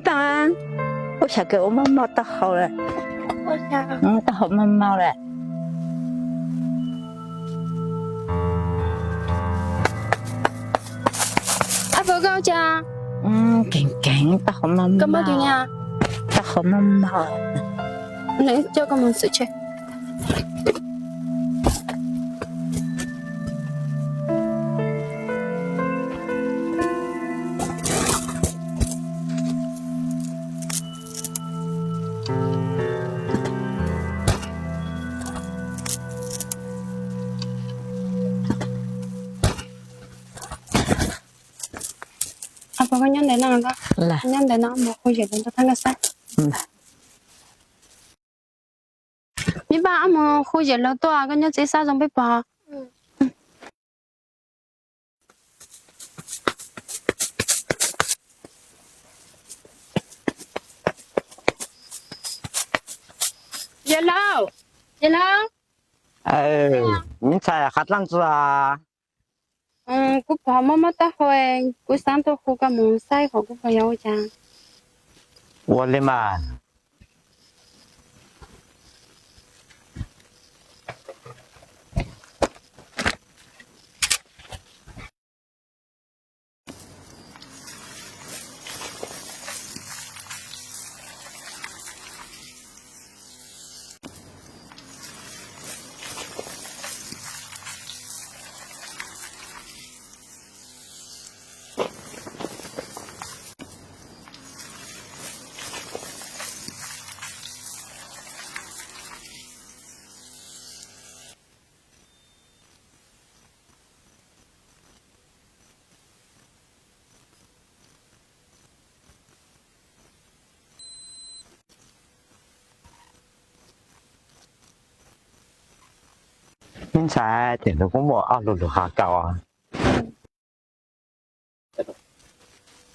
pab, ua xyov kev ua maj maj taub hau lawm. Taub hau maj maj lawm. Ab, koj ua cas? Keev keev, taub hau maj maj. Taub hau maj maj. Coj koj mus xwm tsheb. Ab, koj nyob ntawm no, nyob ntawm no mus hu Zem Laus tuaj thaij koj saib. Me npaj, mus hu Zem Laus tuaj, koj nyob tsev xab zoo peb pom. Zem Laus, Zem Laus. Me ntxhais, qhov dlaab tsi? Kuv pog mob mob taub hau, kuv xaav tuaj hu koj mus saib hov kuv pog yuav ua cas. Ua li mas. Me ntxhais, tes ntawd kuj muaj ob lug lug has kaus.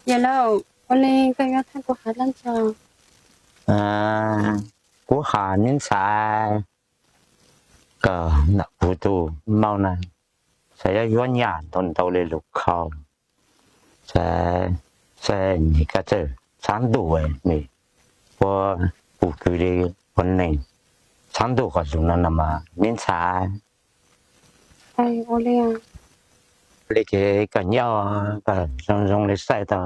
Yawm Laus, ua li koj yuav thaij kuv has dlaab tsi? Kuv has me ntxhais kawm nam puv tug maum na, txhais yuav yuav nyaj ntau ntau li lug khau, txhais, txhais nyem koj txawj tshav ntuj, nws puab pum kws li ua neeg tshav ntuj qhov zug no no mas me ntxhais. Li ces koj nyob koj zoo zoo li saib tau,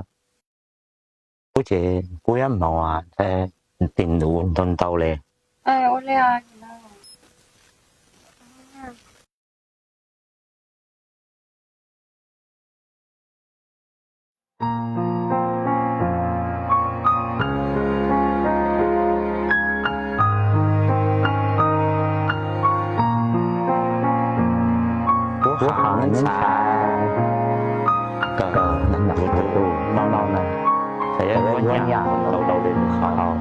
kuv ces kuv yuav moog tij nus ntau ntau li. Kuv has me ntxhais kawm nam puv tug maum na, txhais yuav yuav nyaj ntau ntau li lug khau,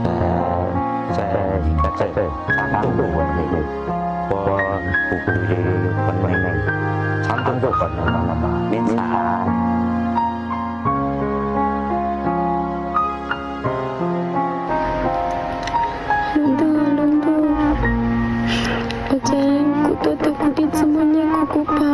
txhais, txhais nyem koj txawj tshav ntuj ua neeg, puab pum kws li ua neeg tshav ntuj qhov zug no no mas me ntxhais. Lub ntuj, lub ntuj, ua cas kuv tuaj tau kuv tij tsi muaj nyiaj kuv kuv pog.